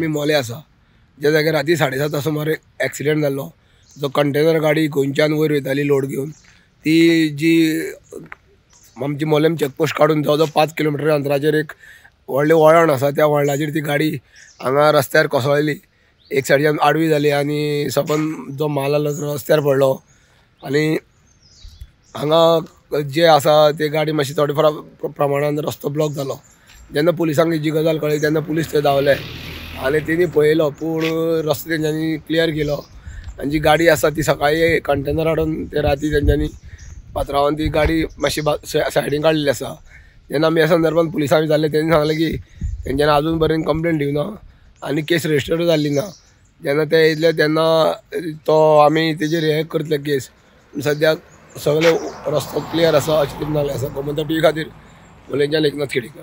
आमी मोले आसा, ज्या जाग्यार राती 7:30 सुमार एक्सिडेंट जाल्लो. जो कंटेनर गाडी गोंयच्यान वयर वयताली लोड घेवन, ती जी आमची मोलेम चॅकपोस्ट काडून जवळ जवळ 5 किलोमिटर अंतराचेर एक व्हडलें वळण आसा, त्या वळणाचेर ती गाडी हांगा रस्त्यार कोसळ्ळी. एक सायडीच्यान आडवी जाली आनी सपन जो माल आसलो तो रस्त्यार पडलो. आनी हांगा जे आसा ते गाडी मातशी थोडे प्रमाणान रस्तो ब्लॉक जालो. जेन्ना पुलिसांक जी गजाल कळ्ळी तेन्ना पुलीस थंय धांवले आनी तेणी पळयलो, पूण रस्तो तेंच्यांनी क्लियर केलो. आनी जी गाडी आसा ती सकाळी कंटेनर हाडून ते राती तेंच्यांनी पात्रावान ती गाडी मातशी सायडीन काडलेली आसा. जेन्ना आमी ह्या संदर्भात पुलिसांक विचारलें, तेणी सांगलें की तेंच्यांनी आजून पर्यंत कंप्लेन दिवना आनी केस रजिस्टर्ड जाल्ली ना. जेन्ना ते येयले तेन्ना तो आमी तेजेर हे करतले केस. सद्याक सगळे रस्तो क्लियर आसा अशें तेणी सांगलें आसा. गोमंतक टीव्ही खातीर मोलेंच्यान एकनाथ खेडेकर.